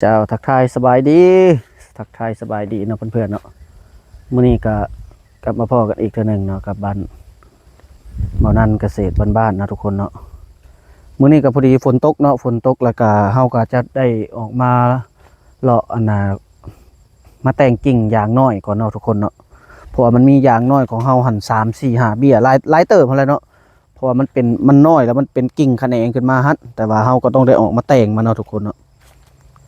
ເຈົ້າ ທັກທາຍສະບາຍດີ ທັກທາຍສະບາຍດີເນາະເພື່ອນໆເນາະ. ມື້ນີ້ກະກັບມາພໍ້ກັນອີກເທື່ອໜຶ່ງເນາະ ກັບບ້ານເບົານັນກະເສດບ້ານໆເນາະທຸກຄົນເນາະ. ມື້ນີ້ກະພໍດີຝົນຕົກເນາະ ຝົນຕົກ ແລ້ວກະເຮົາກະຈະໄດ້ອອກມາເລາະ ອັນນ່າ ມາແຕ່ງກິ່ງຢາງນ້ອຍກ່ອນເນາະທຸກຄົນເນາະ. ເພາະວ່າມັນມີຢາງນ້ອຍຂອງເຮົາຫັ້ນ ສາມ ສີ່ ຫ້າ ເບ້ຍ ຫຼາຍ ຫຼາຍເຕີບຫັ້ນແຫຼະເນາະ. ເພາະວ່າມັນເປັນ ມັນນ້ອຍ ແລ້ວມັນເປັນກິ່ງຂະແໜງຂຶ້ນມາຫັ້ນ ແຕ່ວ່າເຮົາກໍຕ້ອງໄດ້ອອກມາແຕ່ງມັນເນາະທຸກຄົນເນາະ.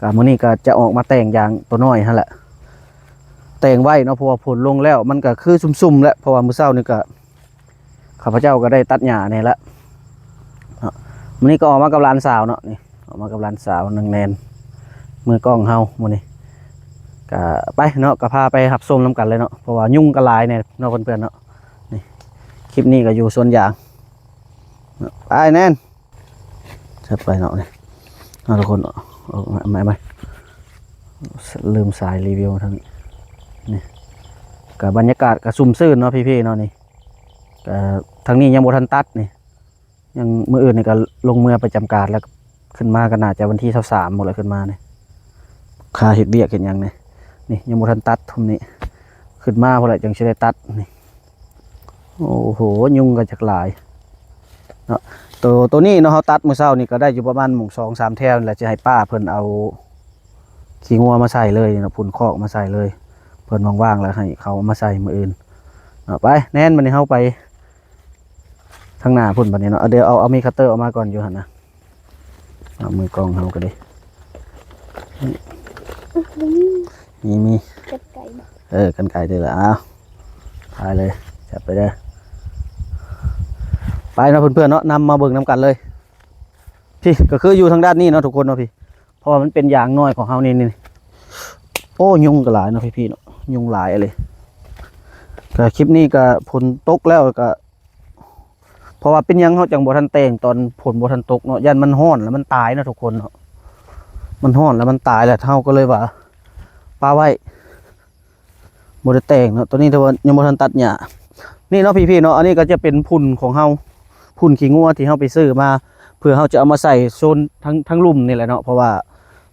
ກະມື້ນີ້ກະຈະອອກມາແຕ່ງຢາງໂຕນ້ອຍຫັ້ນແຫຼະ ແຕ່ງໄວ້ເນາະ ເພາະວ່າຝົນລົງແລ້ວ ມັນກະຄືຊຸ່ມໆແຫຼະ ເພາະວ່າມື້ເຊົ້ານີ້ກະ ຂ້າພະເຈົ້າກໍໄດ້ຕັດຫຍ້າແດ່ລະເນາະ. ມື້ນີ້ກໍອອກມາກັບຫຼານສາວເນາະ ນີ້ ອອກມາກັບຫຼານສາວນາງແນນ ມືກ້ອງເຮົາມື້ນີ້. ກະໄປເນາະ ກະພາໄປຮັບຊົມນຳກັນເລີຍເນາະ ເພາະວ່າຍຸງກໍຫຼາຍແດ່ເນາະເພື່ອນໆເນາະ. ນີ້ ຄລິບນີ້ກໍຢູ່ສວນຢາງເນາະ ໄປແນນ ຈັດໄປເນາະ. ນີ້ເນາະທຸກຄົນເນາະ ເອົາ ມາ ມາ ລືມສາຍຣີວິວທາງນີ້. ນີ້ກະບັນຍາກາດກະຊຸ່ມຊື່ນເນາະພີ່ໆເນາະ. ນີ້ກະທາງນີ້ຍັງບໍ່ທັນຕັດນີ້ ຍັງ ມື້ອື່ນນີ້ກະລົງເມືອປະຈຳການ ແລ້ວຂຶ້ນມາກະໜ້າຈະວັນທີຊາວສາມພຸ້ນແຫຼະ ຂຶ້ນມານີ້ ຄາເຮັດວຽກເຮັດຫຍັງນີ້. ນີ້ຍັງບໍ່ທັນຕັດທຸ່ມນີ້ ຂຶ້ນມາພຸ້ນແຫຼະຈັ່ງຊິໄດ້ຕັດນີ້. ໂອ້ໂຫ ຍຸງກໍຈັກຫຼາຍເນາະ. ໂຕ ໂຕນີ້ເນາະ ເຮົາຕັດມື້ເຊົ້ານີ້ກໍໄດ້ຢູ່ປະມານໝ່ອງສອງສາມແຖວນີ້ແຫຼະ ຈະໃຫ້ປ້າເພິ່ນເອົາຂີ້ງົວມາໃສ່ເລີຍເນາະ ຝຸ່ນຄອກມາໃສ່ເລີຍ. ເພິ່ນວ່າງໆແລ້ວໃຫ້ເຂົາເອົາມາໃສ່ມື້ອື່ນເນາະ. ໄປແນນ ບາດນີ້ເຮົາໄປ ທາງໜ້າພຸ້ນບັດນີ້ເນາະ. ເອົາ ດຽວເອົາ ເອົາມີດຄັດເຕີອອກມາກ່ອນ ຢູ່ຫັ້ນນະ. ເອົາ ມືກ້ອງເຮົາກໍເດ້ ມີ ມີ ກັນໄກບໍ່? ເອີ ກັນໄກເດີລະ. ເອົາ ໄປເລີຍ ຈັດໄປເດີ ໄປເນາະເພື່ອນໆເນາະ. ນຳມາເບິ່ງນຳກັນເລີຍ ພີ່ ກໍຄືຢູ່ທາງດ້ານນີ້ເນາະທຸກຄົນເນາະ ພີ່ ເພາະວ່າມັນເປັນຢາງນ້ອຍຂອງເຮົານີ້ ນີ້. ໂອ້ ຍຸງກໍຫຼາຍເນາະພີ່ໆເນາະ ຍຸງຫຼາຍອີ່ຫຼີ. ກໍຄລິບນີ້ກໍຝົນຕົກແລ້ວ ແລ້ວກໍ ເພາະວ່າເປັນຫຍັງເຮົາຈັ່ງບໍ່ທັນແຕ່ງຕອນຝົນບໍ່ທັນຕົກເນາະ ຢ້ານມັນຮ້ອນແລ້ວມັນຕາຍເນາະທຸກຄົນເນາະ. ມັນຮ້ອນແລ້ວມັນຕາຍແລ້ວ ເຮົາກໍເລີຍວ່າປະໄວ້ ບໍ່ໄດ້ແຕ່ງເນາະ. ຕອນນີ້ຖືວ່າຍັງບໍ່ທັນຕັດຫຍ້າ ນີ້ເນາະພີ່ໆເນາະ. ອັນນີ້ກໍຈະເປັນຝຸ່ນຂອງເຮົາ ຝຸ່ນຂີ້ງົວທີ່ເຮົາໄປຊື້ມາ ເພື່ອເຮົາຈະເອົາມາໃສ່ໂຊນທາງ ທາງລຸ່ມນີ້ແຫຼະເນາະ ເພາະວ່າ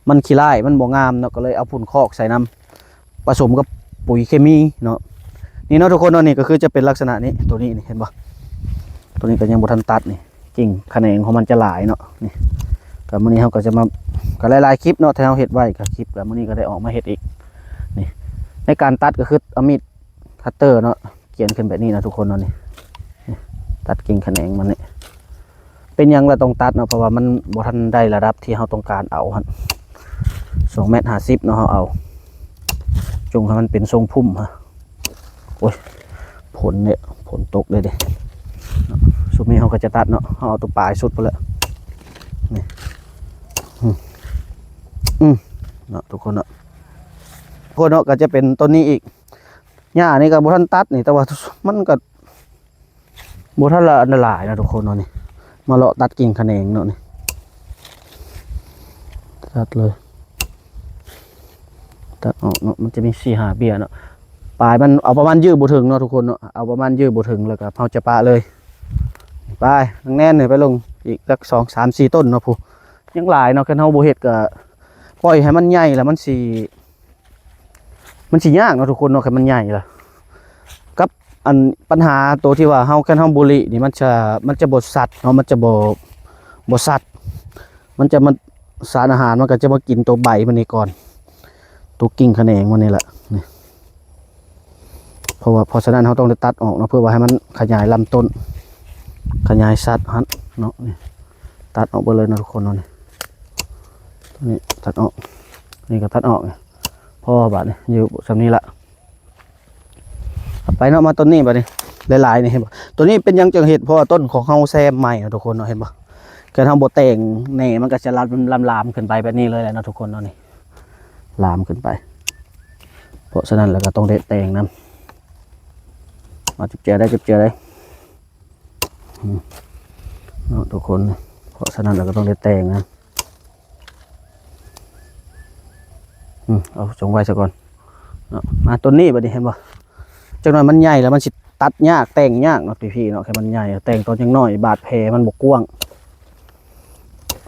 ມັນຂີ້ລ້າຍ ມັນບໍ່ງາມເນາະ ກໍເລີຍເອົາຝຸ່ນຄອກໃສ່ນຳ ປະສົມກັບປຸ໋ຍເຄມີເນາະ. ນີ້ເນາະທຸກຄົນເນາະ ນີ້ກໍຄືຈະເປັນລັກສະນະນີ້ ໂຕນີ້ນີ້ ເຫັນບໍ່? ໂຕນີ້ກໍຍັງບໍ່ທັນຕັດນີ້ ກິ່ງຂະແໜງຂອງມັນຈະຫຼາຍເນາະ. ນີ້ ກໍມື້ນີ້ເຮົາກໍຈະມາ ກໍຫຼາຍໆຄລິບເນາະ ທີ່ເຮົາເຮັດໄວ້ ກໍຄລິບ ກໍມື້ນີ້ກໍໄດ້ອອກມາເຮັດອີກ. ນີ້ ໃນການຕັດກໍຄືເອົາມີດຄັດເຕີເນາະ ກຽນຂຶ້ນແບບນີ້ນະທຸກຄົນເນາະ. ນີ້ ນີ້ ຕັດກິ່ງຂະແໜງມັນນີ້ ເປັນຫຍັງລະຕ້ອງຕັດເນາະ ເພາະວ່າມັນບໍ່ທັນໄດ້ລະດັບທີ່ເຮົາຕ້ອງການເອົາຫັ້ນ. ສອງແມັດຫ້າສິບເນາະ ເຮົາເອົາ ຈົ່ງໃຫ້ມັນເປັນຊົງພຸ້ມຮະ. ໂອ້ຍ ຝົນເດ ຝົນຕົກເດ້ເດ. ຊຸມນີ້ເຮົາກໍຈະຕັດເນາະ ເຮົາເອົາຕົວປາຍສຸດພຸ້ນແຫຼະ. ນີ້ ອືມ ອືມ ເນາະ ທຸກຄົນເນາະ ທຸກຄົນເນາະ. ກໍຈະເປັນຕົ້ນນີ້ອີກ ຫຍ້ານີ້ກໍບໍ່ທັນຕັດນີ້ ແຕ່ວ່າມັນກໍ ບໍ່ທັນລະອັນຕະລາຍນະທຸກຄົນເນາະ. ນີ້ ມາເລາະຕັດກິ່ງຂະແໜງເນາະ ນີ້ ຕັດເລີຍ ຕັດອອກເນາະ. ມັນຈະມີສີ່ຫ້າເບ້ຍເນາະ ປາຍມັນເອົາປະມານຢື້ບໍ່ເຖິງເນາະທຸກຄົນເນາະ ເອົາປະມານຢື້ບໍ່ເຖິງ ແລ້ວກໍເຮົາຈະປະເລີຍ. ໄປ ນາງແນນ ໄປລົງອີກຈັກສອງສາມສີ່ຕົ້ນເນາະ ຜູ້ ຍັງຫຼາຍເນາະ. ຄັນເຮົາບໍ່ເຮັດກໍປ່ອຍໃຫ້ມັນໃຫຍ່ ແລ້ວມັນຊິ ມັນຊິຍາກເນາະທຸກຄົນເນາະ ຄັນມັນໃຫຍ່ລະ. ກັບອັນ ບັນຫາໂຕທີ່ວ່າເຮົາ ຄັນເຮົາບໍ່ລີ້ນີ້ ມັນຈະ ມັນຈະບໍ່ຊັດເນາະ ມັນຈະບໍ່ ບໍ່ຊັດ ມັນຈະມາ ສານອາຫານມັນກໍຈະມາກິນໂຕໃບມັນນີ້ກ່ອນ ໂຕກິ່ງຂະແໜງມັນນີ້ແຫຼະ ນີ້. ເພາະວ່າ ເພາະສະນັ້ນເຮົາຕ້ອງໄດ້ຕັດອອກເນາະ ເພື່ອວ່າໃຫ້ມັນຂະຫຍາຍລຳຕົ້ນ ຂະຫຍາຍຊັດຫັ້ນເນາະ. ນີ້ ຕັດອອກເບິດເລີຍເນາະທຸກຄົນເນາະ. ນີ້ ນີ້ຕັດອອກ ນີ້ກໍຕັດອອກ ພໍບາດນີ້ ຢູ່ສ່ຳນີ້ລະ. ໄປເນາະ ມາຕົ້ນນີ້ບາດນີ້ ຫຼາຍໆນີ້ ເຫັນບໍ່? ຕົ້ນນີ້ເປັນຫຍັງຈຶ່ງເຮັດ? ເພາະວ່າຕົ້ນຂອງເຮົາແຊມໃໝ່ເນາະທຸກຄົນເນາະ ເຫັນບໍ່? ຄັນເຮົາບໍ່ແຕ່ງແນ່ ມັນກໍຈະລາມ ລາມຂຶ້ນໄປແບບນີ້ເລີຍແຫຼະເນາະທຸກຄົນເນາະ. ນີ້ ລາມຂຶ້ນໄປ ເພາະສະນັ້ນແລ້ວກໍຕ້ອງໄດ້ແຕ່ງນຳ. ເອົາ ເຈັບເຈືອໄດ້ ເຈັບເຈືອໄດ້ ອືມ ເນາະທຸກຄົນ ເພາະສະນັ້ນແລ້ວກໍຕ້ອງໄດ້ແຕ່ງນຳ. ອືມ ເອົາ ຈົ່ງໄວ້ຊະກ່ອນເນາະ. ມາຕົ້ນນີ້ບາດນີ້ ເຫັນບໍ່? ຈັກໜ້ອຍມັນໃຫຍ່ແລ້ວມັນຊິຕັດຍາກ ແຕ່ງຍາກເນາະ ພີ່ໆເນາະ. ຄັນມັນໃຫຍ່ ແຕ່ງຕອນຍັງນ້ອຍ ບາດແຜມັນບໍ່ກວ້າງ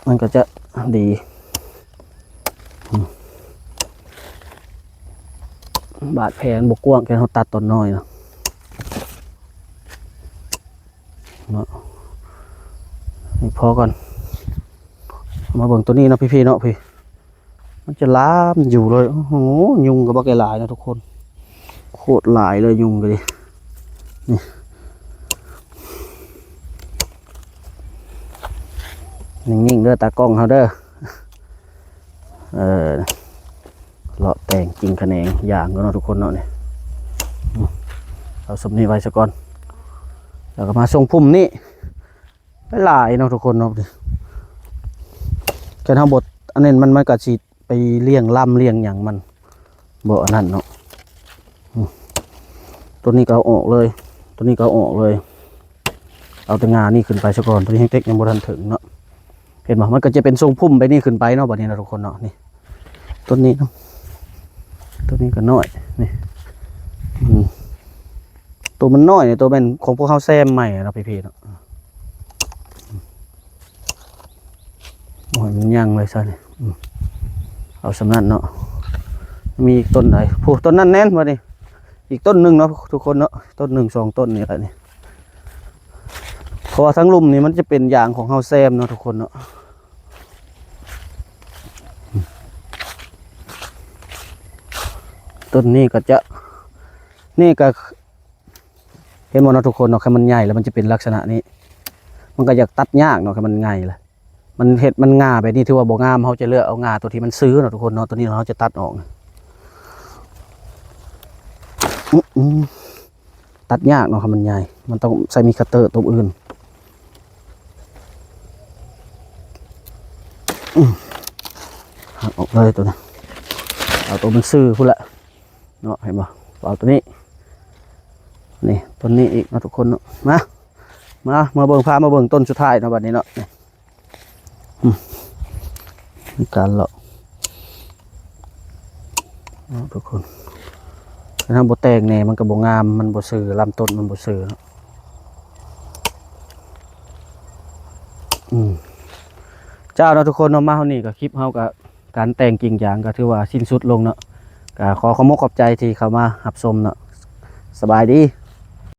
ມັນກໍຈະດີ. ອືມ ບາດແຜມັນບໍ່ກວ້າງ ແຄ່ເຮົາຕັດຕອນນ້ອຍນະ ເນາະ ນີ້ພໍກ່ອນ. ມາເບິ່ງໂຕນີ້ເນາະ ພີ່ໆ ເນາະ ພີ່ ມັນຈະລາມຢູ່ເລີຍ. ໂອ້ໂຫ ຍຸງກໍບັກຫຼາຍໆ ນະທຸກຄົນ ໂຄດຫຼາຍເລີຍຍຸງກໍດີ. ນີ້ ນິ່ງໆ ເດີ ຕາກ້ອງເຮົາເດີ. ເອີ ເລາະແຕ່ງກິ່ງຂະແໜງຢາງກ່ອນເນາະທຸກຄົນເນາະ. ນີ້ ເອົາສ່ຳນີ້ໄວ້ສາກ່ອນ ແລ້ວກໍມາຊົງພຸ່ມນີ້. ຫຼາຍໆ ເນາະທຸກຄົນເນາະ. ຄັນເຮົາບໍ່ອັນນັ້ນ ມັນ ມັນກໍຊິໄປລ້ຽງລຳລ້ຽງຫຍັງມັນບໍ່ອັນນັ້ນເນາະ. ອືມ ໂຕນີ້ກໍເອົາອອກເລີຍ ໂຕນີ້ກໍເອົາອອກເລີຍ. ເອົາແຕ່ງ່ານີ້ຂຶ້ນໄປສາກ່ອນ ໂຕນີ້ຍັງເຕັກຍັງບໍ່ທັນເຖິງເນາະ. ເຫັນບໍ່ ມັນກໍຈະເປັນຊົງພຸ່ມແບບນີ້ຂຶ້ນໄປເນາະ ບັດນີ້ນະທຸກຄົນເນາະ. ນີ້ ຕົ້ນນີ້ເນາະ ຕົ້ນນີ້ກໍນ້ອຍ ນີ້ ອືມ ໂຕມັນນ້ອຍນີ້ ໂຕແມ່ນຂອງພວກເຮົາແຊມໃໝ່ເນາະ ພີ່ໆ ເນາະ. ໂອ້ຍ ມັນຍັງເລີຍຊະນີ້ ອືມ ເອົາສ່ຳນັ້ນເນາະ. ມີອີກຕົ້ນໃດ? ໂອ້ ຕົ້ນນັ້ນແມ່ນບໍ່ນີ້? ອີກຕົ້ນໜຶ່ງເນາະທຸກຄົນເນາະ ຕົ້ນໜຶ່ງສອງຕົ້ນນີ້ແຫຼະນີ້. ເພາະວ່າທາງລຸ່ມນີ້ມັນຈະເປັນຢາງຂອງເຮົາແຊມເນາະທຸກຄົນເນາະ. ຕົ້ນນີ້ກໍຈະ ນີ້ກໍ ເຫັນບໍ່ເນາະທຸກຄົນເນາະ ຄັນມັນໃຫຍ່ແລ້ວມັນຈະເປັນລັກສະນະນີ້ ມັນກໍຢາກຕັດຍາກເນາະ ຄັນມັນໃຫຍ່ລະ ມັນເຮັດ ມັນງ່າແບບນີ້ຖືວ່າບໍ່ງາມ. ເຮົາຈະເລືອກເອົາງ່າຕົວທີ່ມັນຊື່ເນາະທຸກຄົນເນາະ ຕົວນີ້ເຮົາຈະຕັດອອກ. ອືມ ຕັດຍາກເນາະ ຄັນມັນໃຫຍ່ ມັນຕ້ອງໃຊ້ມີດຄັດເຕີຕົວອື່ນ. ອືມ ຫັກອອກເລີຍຕົວນີ້ ເອົາຕົວມັນຊື່ພຸ້ນລະເນາະ. ເຫັນບໍ່ ເອົາຕົວນີ້ ນີ້ ຕົ້ນນີ້ອີກເນາະທຸກຄົນເນາະ. ມາ ມາ ມາເບິ່ງ ພາມາເບິ່ງຕົ້ນສຸດທ້າຍເນາະ ບັດນີ້ເນາະ. ອືມ ມີການເລາະເນາະທຸກຄົນ ຖ້າບໍ່ແຕ່ງແດ່ມັນກໍບໍ່ງາມ ມັນບໍ່ຊື່ ລຳຕົ້ນມັນບໍ່ຊື່ເນາະ. ອືມ ເຈົ້າເນາະທຸກຄົນເນາະ ມາຮອດນີ້ກໍຄລິບເຮົາກໍ ການແຕ່ງກິ່ງຢາງກໍຖືວ່າສິ້ນສຸດລົງເນາະ. ກໍຂໍຂອບອົກຂອບໃຈທີ່ເຂົ້າມາຮັບຊົມເນາະ. ສະບາຍດີ.